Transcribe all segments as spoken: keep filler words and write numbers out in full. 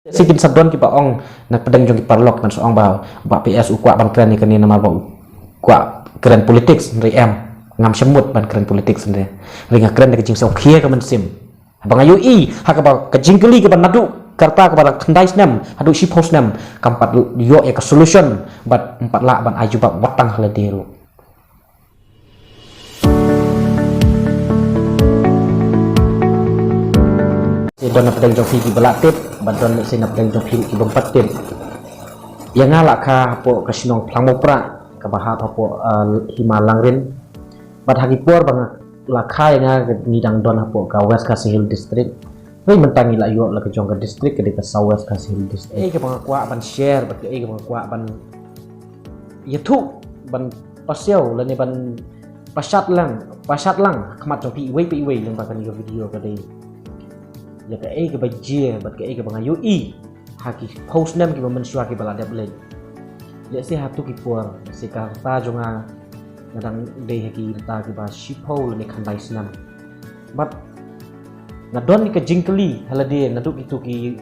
Shisien sa don kiba ong na pdeng jong ki paralok ban sa ong ba, ba P S u kwah ban kren ïa kane namar ba u kwah kren politics, hynrei em, ngam shym mut ban kren politics hynrei. Hynrei nga kren da ka jingsngewkhia ka mynsiem. Haba nga ïohi ha kaba ka jingkylli kaba naduh ka rta kaba dang khyndai snem haduh shiphew snem, kam pat ïoh ïa ka solution bad ym pat lah ban ai jubab wat tang ha lade ruh. Te don na pdeng jong phi kiba la tip bad don lehse na pdeng jong phi ruh kibym pat tip. Ïa nga la kha hapoh ka shnong Phlangmawprah kaba hap hapoh, uh, Hima Langrin. Bad ha ki por ba nga la kha ïa nga, ngi dang don hapoh ka West Khasi Hills District. Hynrei mynta ngi la ïoh la ka jong ka district, ka dei ka South West Khasi Hills District. Kaei kaba nga kwah ban share bad kaei kaba nga kwah ban ïathuh, ban pasiaw lane ban pashat lang, pashat lang ha khmat jong phi iwei pa iwei lyngba kane ka video ka dei ïa kaei kaba jia bad kaei kaba nga ïohi ha ki phew snem kiba mynshuwa kiba la dep leit. Lehse hato ki por, lehse ka rta jong nga, nga dang dei ha ki rta kiba shiphew lane khyndai snem. Bad nga don ka jingkylli ha lade naduh kito ki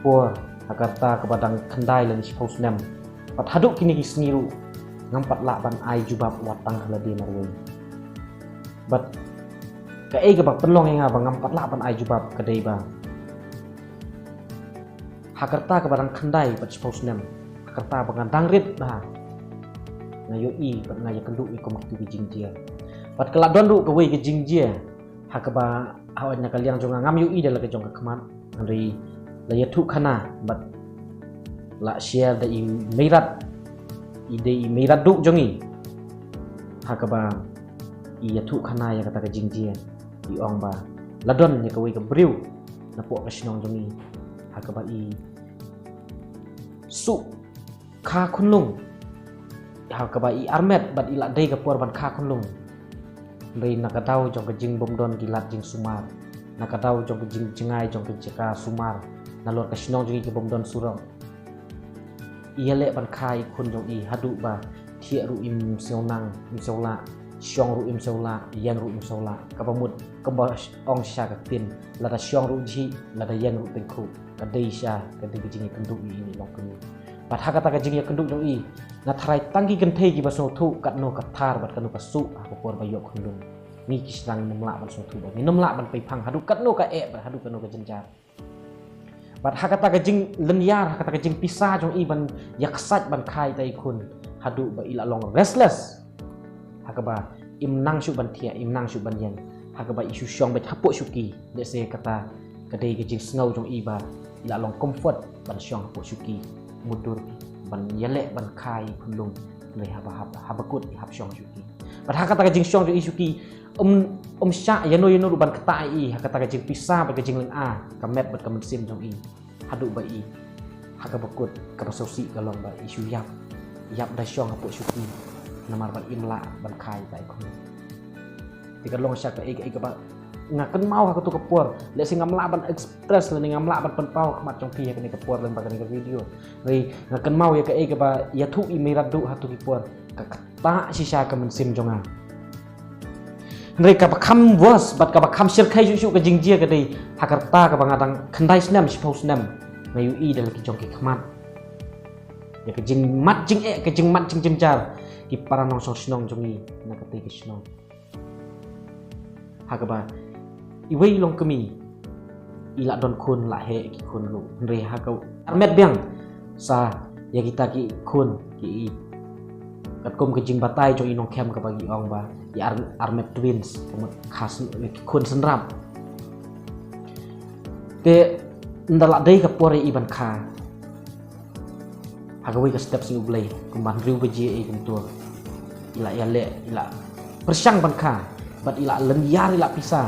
por ha ka rta kaba dang khyndai lane shiphew snem. Bad haduh kine ki sngi ruh ngam pat lah ban ai jubab wat tang ha lade marwei. Bad kaei kaba pynlong ïa nga ba ngam pat lah ban ai jubab ka dei ba ha ka rta kaba dang khyndai bad shiphew snem, ha ka rta ba nga dang rit bha, nga ïohi bad nga ïakynduh ïa kum kito ki jingjia. Bad ka la don ruh kawei ka jingjia ha kaba, ha, na ka liang jong nga ngam ïohi da la ka jong ka khmat, hynrei la ïathuh khana bad la share da i Meirat, i dei i Meirat duh jong i, ha kaba i ïathuh khana ïa kata ka jingjia. I ong ba la don ïa kawei ka briew napoh ka shnong jong i ha kaba i suh kha khunlung, ha kaba i armet bad i la dei ka por ban kha khunlung. Hynrei na ka daw jong ka jingbymdon ki lad jingsumar, na ka daw jong ka jingjngai jong ka jaka sumar, nalor ka shnong jong i ka bymdon surok, i ïaleh ban kha i khun jong i haduh ba thiah ruh im sngewlah, im sngewlah, shong ruh im sngewlah, ïeng ruh im sngewlah. Kaba mut kumba ong sha ka ktien, lada shong ruh jhieh, lada ïeng ruh tyngkhuh. Ka dei sha ka dei ka jingïakynduh ïa i longkmie. Bad ha kata ka jingïakynduh jong i, nga tharai tang ki kynthei kiba sngewthuh katno ka thar bad katno ka suh ha ka por ba ïoh khunlung. Ngi ki sdang ngim lah ban sngewthuh bad ngim lah ban peiphang haduh katno ka eh bad haduh katno ka jynjar. Bad ha kata ka jinglynñiar, ha kata ka jingpisa jong i ban ïaksaid ban kha ïa i khun, haduh ba i la long restless. Ha kaba im nang shuh ban thiah, im nang shuh ban ïeng. Ha kaba i shu shong beit hapoh shuki. Lehse kata ka dei ka jingsngew jong i ba i la long comfort ban shong hapoh shuki. Mutdur ban ïaleh ban kha i khunlung. Hynrei haba hap, haba kut i hap shong shuki. Bad ha kata ka jingshong jong i shuki, um, um shah ïano ïano ruh ban ktah ïa i ha kata ka jingpisa bad ka jinglynga ka met bad ka mynsiem jong i. Haduh ba i ha kaba kut kaba sngewsih ka long ba i shu ïap, ïap da shong hapoh shuki namar ba im lah ban kha ïa i khun. Te ka long sha kaei kaei kaba nga kynmaw ha kato ka por, lehse ngam lah ban express lane ngam lah ban pynpaw ha khmat jong phi ha kane ka por lyngba kane ka video. Hynrei nga kynmaw ïa kaei kaba ïathuh i Meirat duh ha kato ki por, ka ktah shisha ka mynsiem jong nga. Hynrei kaba kham worse bad kaba kham shyrkhei shuh shuh ka jingjia ka dei ha ka rta kaba nga dang khyndai snem, shiphew snem, nga ïohi da la ki jong ki khmat ïa ka jingmad jingeh, ka jingmad jingjynjar ki para nongshong shnong jong ngi na katei ka shnong. Ha kaba iwei i longkmie i la don khun, la heh ki khun ruh, hynrei ha ka armet biang sa ïa kita ki khun ki i, katkum ka jingbatai jong i nongkhem kaba ki ong ba i ar-, armet twins, ka mut kha syn-, ki khun synrap. Te ynda la dei ka por ïa i ban kha, ha kawei ka step sngi U Blei, kumba hynriew baje ïa i kumto, i la ïaleh, i la pyrshang ban kha, bad i la lynñiar, i la pisa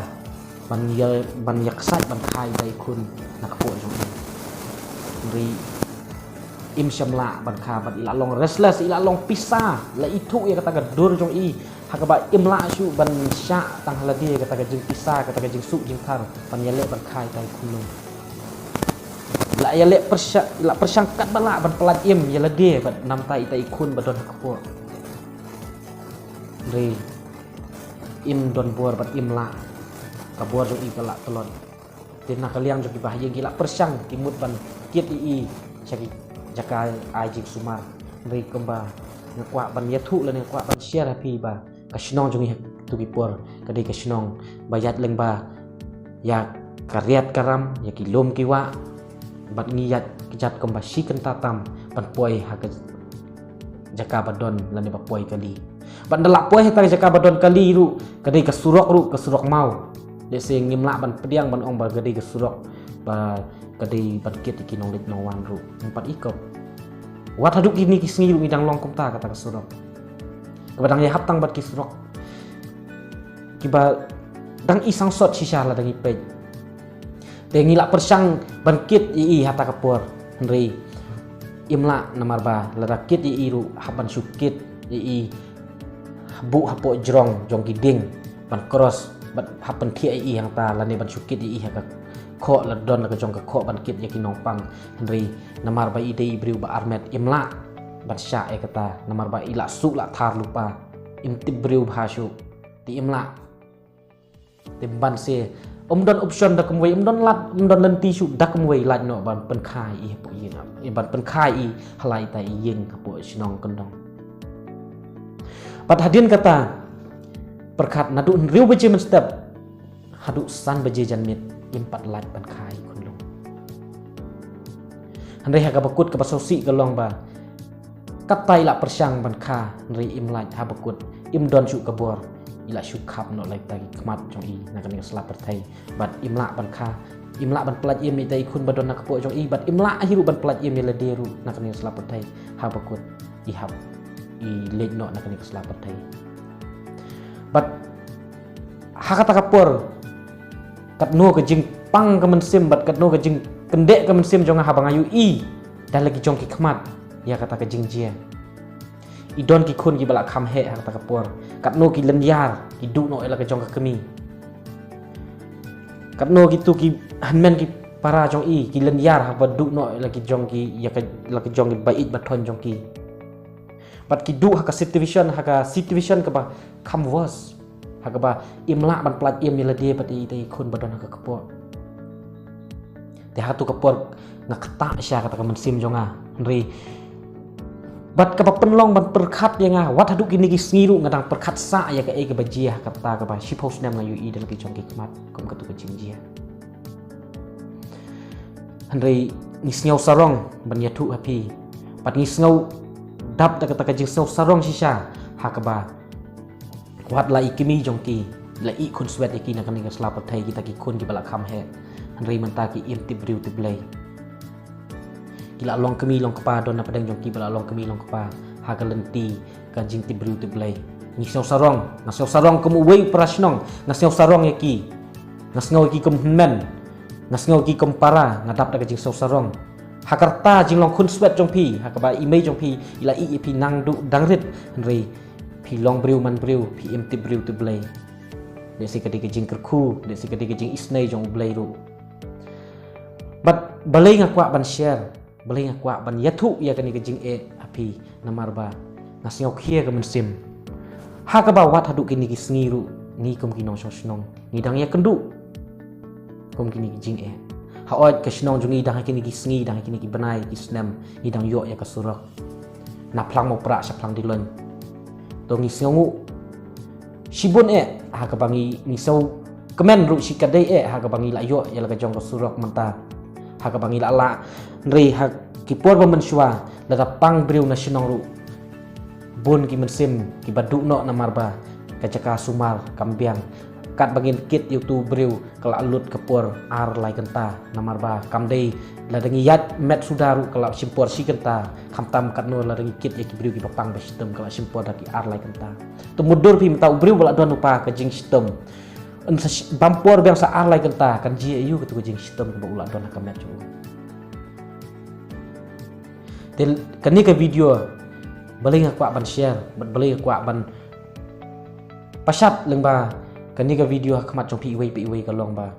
ban ïa, ban ïaksaid ban kha ïa i khun na ka poh jong i. Hynrei im shym lah ban kha bad i la long restless, i la long pisa, la ithuh ïa kata ka dur jong i, ha kaba im lah shuh ban shah tang ha lade kata ka jingpisa, kata ka jingsuh jingthar ban ïaleh ban kha ïa i khunlung. La ïaleh pyrshang, la pyrshang katba lah ban pyllait im ïa lade bad namta ita i khun ba don ha ka poh. Hynrei im don bor bad im lah, ka bor jong i ka la tlot. Te na ka liang jong kiba ha ïing ki la pyrshang, ki mut ban kit ïa i sha ki jaka ai jingsumar. Hynrei kumba nga kwah ban ïathuh lane nga kwah ban share ha phi ba ka shnong jong ngi ha kito ki por ka dei ka shnong ba ïaid lyngba ïa ka riat ka ram, ïa ki lum ki wah, bad ngi ïaid kjat kumba shi kynta tam ban poi ha ka jaka ba don lane ba poi kali. Bad ynda la poi ha kata ka jaka ba don kali ruh ka dei ka surok ruh ka surok maw. Lehse ngim lah ban pdiang ban ong ba ka dei ka surok ba ka dei ban kit ïa ki nongleit nongwan ruh. Ngim pat i kop. Wat haduh kine ki sngi ruh ngi dang long kumta kata ka surok. Kaba dang ïahap tang bad ki surok kiba dang i sangsot shisha lada ngi peit. Te ngi la pyrshang ban kit ïa i ha kata ka por. Hynrei im lah namar ba lada kit ïa i ruh hap ban shu kit ïa i buh hapoh jrong jong ki dieng ban cross bad hap pynthiah ïa i hangta lane ban shu kit ïa i ha ka khoh la don la ka jong ka khoh ban kit ïa ki nongpang. Hynrei namar ba i dei i briew ba armet im lah ban shah ïa kata namar ba i la suh la thar lypa. Im tip briew bha shuh. Te im lah. Te ban se um don option da kumwei, um don lad, um don lynti shuh da kumwei lait noh ban pynkha ïa i hapoh ïing, ban pynkha ïa i ha la ita i ïing hapoh shnong kyndong. Bad hadien kata pyrkhat naduh hynriew baje mynstep haduh san baje janmiet im pat lait ban kha ïa i khunlung. Hynrei ha kaba kut kaba sngewsih ka long ba katta i la pyrshang ban kha hynrei im lait ha ba kut, im don shuh ka bor. I la shu khap noh la ita ki khmat jong i na kane ka sla pyrthei bad im lah ban kha, im lah ban pyllait im ïa ita i khun ba don na ka poh jong i bad im lah hi ruh ban pyllait im ïa lade ruh na kane ka sla pyrthei ha ba kut i hap i leit noh na kane ka sla pyrthei. Bad ha kata ka por katno ka jingpang ka mynsiem bad katno ka jingkyndeh ka mynsiem jong nga haba nga ïohi da la ki jong ki khmat ïa kata ka jingjia. I don ki khun kiba la kham heh ha kata ka por. Katno ki lynñiar ki duh noh ïa la ka jong ka kmie. Katno kitu ki hynmen ki para jong i ki lynñiar haba duh noh ïa la ki jong ki, ïa ka, la ka jong ki ba ïeit ba thoiñ jong ki. Bad ki duh ha ka situation, ha ka situation kaba kham worse. Ha kaba im lah ban pyllait im ïa lade bad ïa ita i khun ba don ha ka kpoh. Te ha tu ka por nga ktah sha kata ka mynsiem jong nga. Hynrei bad kaba pynlong ban pyrkhat ïa nga wat haduh kine ki sngi ruh nga dang pyrkhat sah ïa kaei kaba jia ha kata kaba shiphew snem nga ïohi da la ki jong ki khmat kum katu ka jingjia. Hynrei ngi sngew sarong ban ïathuh ha phi. Bad ngi sngew dap da kata ka jingsngew sarong shisha ha kaba wat la i kmie jong ki, la i khun swet ïa ki na kane ka sla pyrthei kita ki khun kiba la kham heh. Hynrei mynta ki im tip briew tip Blei. Ki la long kmie long kpa don na pdeng jong ki ba la long kmie long kpa ha ka lynti ka jingtip briew tip Blei. Ngi sngew sarong, nga sngew sarong kum uwei u para shnong, nga sngew sarong ïa ki. Nga sngew ïa ki kum hynmen, nga sngew ïa ki kum para, nga dap da ka jingsngew sarong. Ha ka rta jinglong khun swet jong phi, ha kaba i mei jong phi i la ïeh ïa phi nang duh dang rit, hynrei phi long briew man briew, phi im tip briew tip Blei. Lehse ka dei ka jingkyrkhu, lehse ka dei ka jingisynei jong u Blei ruh. Bad balei nga kwah ban share, balei nga kwah ban ïathuh ïa kane ka jingeh ha phi namar ba nga sngew khia ka mynsiem. Ha kaba wat haduh kine ki sngi ruh ngi kum ki nongshong shnong ngi dang ïakynduh kum kine ki jingeh. Hooid ka shnong jong ngi dang ha kine ki sngi, dang ha kine ki bnai ki snem ngi dang ïoh ïa ka surok na Phlang Mawprah sha Phlang Diloin. To ngi sngewnguh shibun eh ha kaba ngi, ngi sngew kmen ruh shi katdei eh ha kaba ngi la ïoh ïa la ka jong ka surok mynta. Ha kaba ngi la lah, hynrei ha ki por ba mynshuwa lada pang briew na shnong ruh bun ki mynsiem kiba duh noh namar ba ka jaka sumar kam biang. Katba ngin kit ïa utu u briew ka la lut ka por ar lai kynta namar ba kam dei lada ngi ïaid met suda ruh ka la shim por shi kynta, khamtam katno lada ngi kit ïa ki briew kiba pang ba shitom ka la shim por da ki ar lai kynta. To mutdur phi mynta u briew ba la don u pa ka jingshitom, yn sa shi-, bam por biang sa ar lai kynta kan jia aïu katu ka jingshitom kaba u la don ha ka met jong u. Te kane ka video balei nga kwah ban share bad balei nga kwah ban pashat lyngba kane ka video ha khmat jong phi iwei pa iwei ka long ba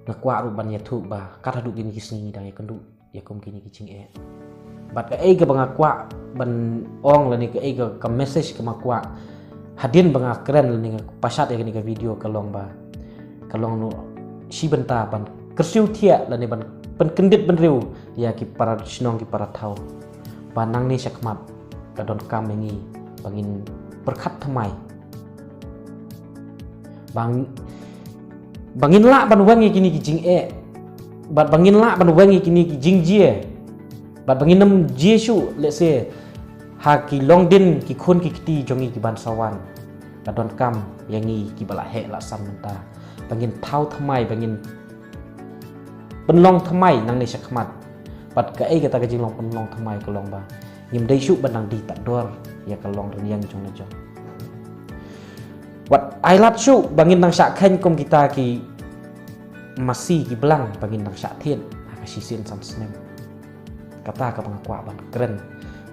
nga kwah ruh ban ïathuh ba kat haduh kine ki sngi ngi dang ïakynduh ïa kum kine ki jingeh. Bad kaei kaba nga kwah ban ong lane kaei ka, ka message kaba nga kwah hadien ba nga kren lane nga pashat ïa kane ka video ka long ba ka long noh shi bynta ban kyrsiew thiah lane ban pynkyndit bynriew ïa ki para shnong ki para thaw. Ba nangne shakhmat ka donkam ïa ngi ba ngin pyrkhat thymmai. Ba ngin lah ban weng ïa kine ki jingeh. Bad ba ngin lah ban weng ïa kine ki jingjia. Bad ba ngin ym jia shuh lehse ha ki longdien ki khun ki kti jong ngi ki ban sa wan. Ka donkam ïa ngi kiba la heh la san mynta ba ngin thaw thymmai, ba ngin pynlong thymmai nangne shakhmat. Bad kaei kata ka jinglong pynlong thymmai ka long ba ngim dei shuh ban nang die tad dor ïa ka longrynïeng jong la jong. Wat ai lad shuh ba ngin nang shah kheiñ kum kita ki masi ki blang ba ngin nang shah thied ha ka shisien san snem. Kata kaba nga kwah ban kren.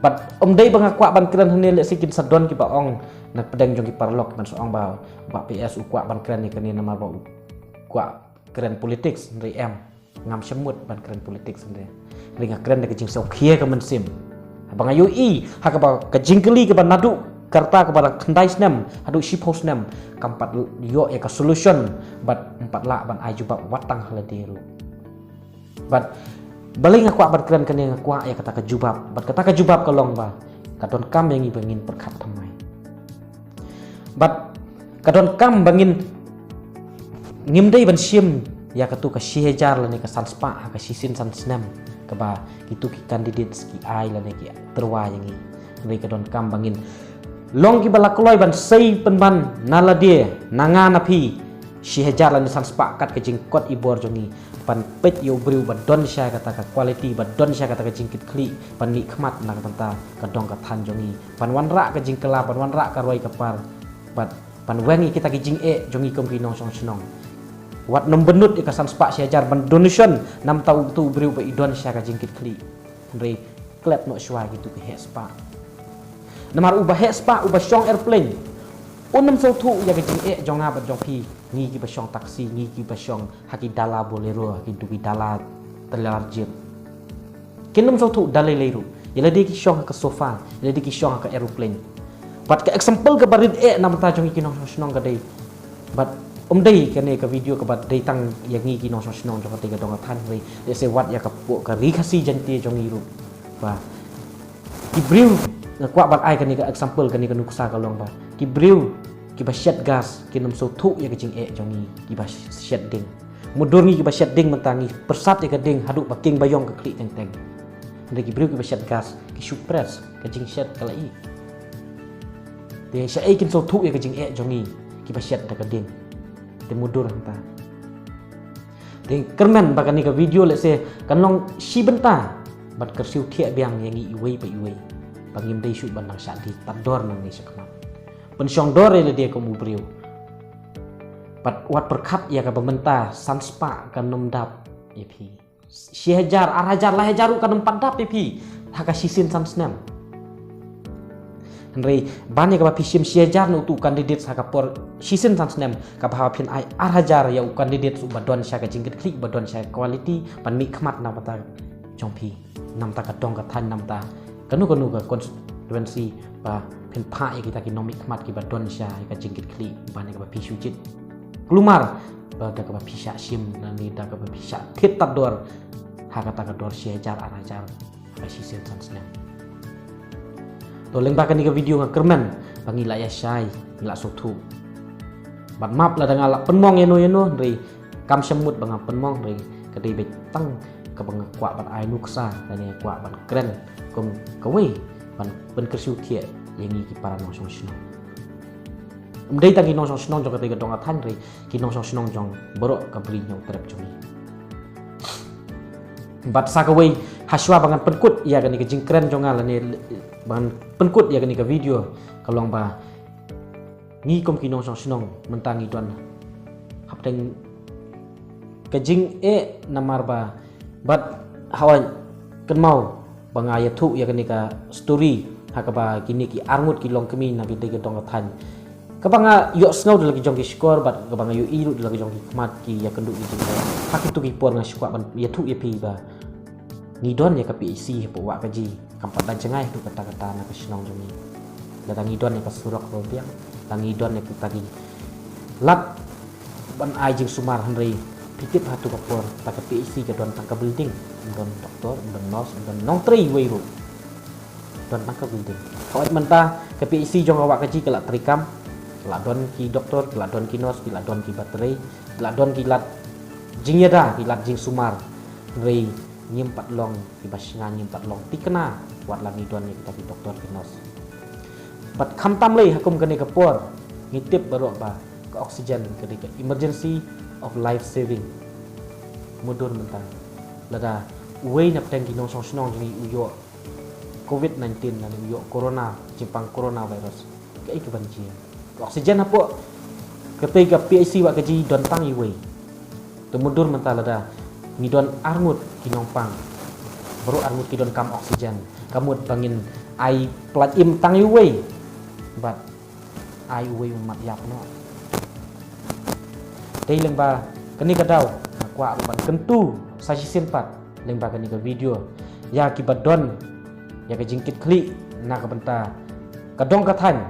Bad ym dei ba nga kwah ban kren hangne, lehse kin sa don kiba ong na pdeng jong ki paralok ban sa ong ba Bah P S u kwah ban kren ïa kane namar ba u kwah kren politics, hynrei em, ngam shym mut ban kren politics hynrei. Hynrei nga kren da ka jingsngewkhia ka mynsiem. Haba nga ïohi ha kaba ka jingkylli kaba naduh ka rta kaba dang khyndai snem haduh shiphew snem kam pat ïoh ïa ka solution bad ym pat lah ban ai jubab wat tang ha lade ruh. Bad balei nga kwah ban kren kane, nga kwah ïa kata ka jubab. Bad kata ka jubab ka long ba ka donkam ïa ngi ba ngin pyrkhat thymmai. Bad ka donkam ba ngin, ngim dei ban shim ïa katu ka shi hajar lane ka san spah ha ka shisien san snem kaba kitu ki candidates ki ai lane ki tyrwa ïa ngi. Hynrei ka donkam ba ngin long kiba la kloi ban sei pynban na lade, na nga na phi, shi hajar lane san spah kat ka jingkot i bor jong ngi ban peit ïa u briew ba don sha kata ka quality, ba don sha kata ka jingkitkhlieh, ban mih khmat na ka bynta ka dong ka thaiñ jong ngi, ban wanrah ka jingkylla, ban wanrah ka roi ka par, bad ban weng ïa kita ki jingeh jong ngi kum ki nongshong shnong. Wat nym bynnud ïa ka san spah shi hajar ban donation na bynta utu u briew ba i don sha ka jingkitkhlieh. Hynrei klet noh shuwa ïa kitu ki heh spah. Namar uba heh spah, uba shong aeroplane, un ym sngewthuh ïa ka jingeh jong nga bad jong phi, ngi kiba shong taxi, ngi kiba shong ha ki dala Bolero, ha kitu ki dala trailer jeep. Kin ym sngewthuh da lei lei ruh. Ïa lade ki shong ha ka sofa, ïa lade ki shong ha ka aeroplane. Bad ka example kaba rit eh na bynta jong ngi ki nongshong shnong ka dei, bad ym dei kane ka video kaba dei tang ïa ngi ki nongshong shnong jong katei ka dong ka thaiñ, hynrei lehse wat ïa ka pdeng ka Ri Khasi Jaiñtia jong ngi ruh. Ba ki briew, nga kwah ban ai kane ka example, kane ka nuksa ka long ba ki briew kiba shet gas kin ym sngewthuh ïa ka jingeh jong ngi kiba shet ding. Mutdur ngi kiba shet ding mynta ngi pyrsad ïa ka ding haduh ba king ba ïong ka khlieh teng teng. Hynrei ki briew kiba shet gas ki shu press, ka jingshet ka la ih. Te shaei kin sngewthuh ïa ka jingeh jong ngi kiba shet da ka ding. Te mutdur hangta. Te kyrmen ba kane ka video lehse kan long shi bynta ban kyrsiew thiah biang ïa ngi iwei pa iwei ba ngim dei shuh ban nang shah die tad dor nangne shakhmat. Pynshong dor ïa lade kum u briew. Bad wat pyrkhat ïa kaba mynta san spah kan ym dap ïa phi. Shi hajar, ar hajar, lai hajar ruh kan ym pat dap ïa phi ha ka shisien san snem. Hynrei ban ïa kaba phi shim shi hajar na utu u candidate ha ka por shisien san snem, kaba haba phin ai ar hajar ïa u candidate uba don sha ka jingkitkhlieh, ba don sha ka quality ban mih khmat na bynta jong phi, na bynta ka dong ka thaiñ, na bynta kano kano ka constituency, ba phin phah ïa kita ki nongmihkhmat kiba don sha ïa ka jingkitkhlieh ban ïa kaba phi shu jied. Kulmar ba da kaba phi shah shim lane da kaba phi shah thied tad dor ha kata ka dor shi hajar ar hajar ha ka shisien san snem. To lyngba kane ka video nga kyrmen ba ngi la ïa shai, ngi la sngewthuh. Bad map lada nga la pynmong ïano ïano, hynrei kam shym mut ba nga pynmong, hynrei ka dei beit tang kaba nga kwah ban ai nuksa lane nga kwah ban kren kum kawei ban pynkyrsiew thiah ïa ngi ki para nongshong shnong. Ym dei tang ki nongshong shnong jong katei ka dong ka thaiñ, hynrei ki nongshong shnong jong baroh ka Bri Hynñiewtrep jong ngi. Bad sa kawei, ha shuwa ba ngan pynkut ïa kane ka jingkren jong nga lane ba ngan pynkut ïa kane ka video, ka long ba ngi kum ki nongshong shnong mynta ngi don hapdeng ka jingeh namar ba, bad hawai, kynmaw ba nga ïathuh ïa kane ka story ha kaba kine ki arngut ki longkmie na katei ka dong ka thaiñ, kaba nga ïohsngew da la ki jong ki shkor bad kaba nga ïohi ruh da la ki jong ki khmat ki ïakynduh ki jingeh. Ha kitu ki por nga sngewkwah ban ïathuh ïa phi ba ngi don ïa ka P H C hapoh Wahkaji. Kam pat da jngai haduh katta katta na ka shnong jong ngi. Lada ngi don ïa ka surok road biang, lada ngi don ïa kita ki lad ban ai jingsumar, hynrei Phi tip ha tu ka por, ta ka P H C ka don tang ka building, don doktor, don nurse, don nongtrei wei ruh. Don tang ka building. Hooid mynta ka P H C jong ka Wah Kaji ka la trei kam, ka la don ki doktor, ka la don ki nurse, ki la don ki ba trei, ka la don ki lad jingïada, ki lad jingsumar. Hynrei ngim pat long ki ba shna, ngim pat long tikna wat la ngi don ïa kita ki doktor ki nurse. Bad khamtam lei ha kum kane ka por, ngi tip baroh ba ka oxygen ka dei ka emergency of life saving. Mutdur mynta, lada uwei na pdeng ki nongshong shnong jong ngi u ïoh covid nineteen lane u ïoh corona, jingpang coronavirus, kaei kaban jia? Ka oxygen hapoh katei ka P H C Wah Kaji don tang iwei. Te mutdur mynta, lada ngi don arngut ki nongpang, baroh arngut ki donkam oxygen, ka mut ba ngin ai pyllait im tang iwei, bad ai uwei u mat ïap noh. Dei lyngba kane ka daw nga kwah ruh ban kyntu sa shisien pat lyngba kane ka video ïa ki ba don ïa ka jingkitkhlieh na ka bynta ka dong ka thaiñ,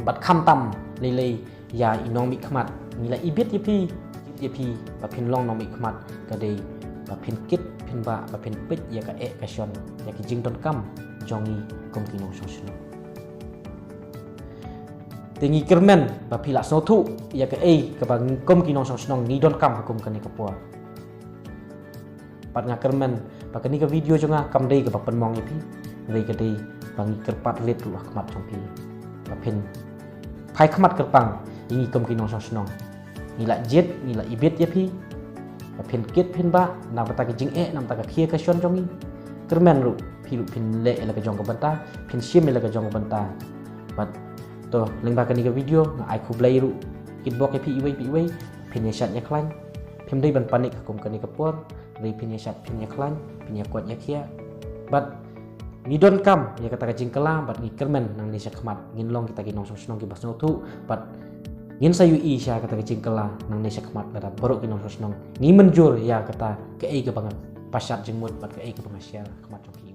bad khamtam lei lei ïa i nongmihkhmat. Ngi la ibit ïa phi, ïa phi ba phin long nongmihkhmat, ka dei ba phin kit, phin bah, ba phin peit ïa ka eh ka shon, ïa ki jingdonkam jong ngi kum ki nongshong shnong. Te ngi kyrmen ba phi la sngewthuh ïa kaei kaba ngi kum ki nongshong shnong ngi donkam ha kum kane ka por. Bad nga kyrmen ba kane ka video jong nga kam dei kaba pynmong ïa phi, hynrei ka dei ba ngi kyrpad rit ruh ha khmat jong phi, ba phin phai khmat kyrpang ïa ngi kum ki nongshong shnong. Ngi la jied, ngi la ibit ïa phi, ba phin kit phin bah na bynta ka jingeh, na bynta ka khia ka shon jong ngi. Kyrmen ruh phi ruh phin leh ïa la ka jong ka bynta, phin shim ïa la ka jong ka bynta. Bad to, lyngba kane ka video nga ai khublei ruh kitbok ïa phi iwei pa iwei. Phin ïa shad ïa khlaiñ, phim dei ban panic ha kum kane ka por, hynrei phin ïa shad, phin ïa khlaiñ, phin ïa koit ïa khiah. Bad ngi donkam ïa kata ka jingkylla, bad ngi kyrmen nangne sha khmat ngin long kita ki nongshong shnong kiba sngewthuh, bad ngin sa ïohi sha kata ka jingkylla nangne sha khmat lada baroh ki nongshong shnong ngi mynjur ïa kata, kaei kaba nga pashat jingmut bad kaei kaba nga share ha khmat jong phi.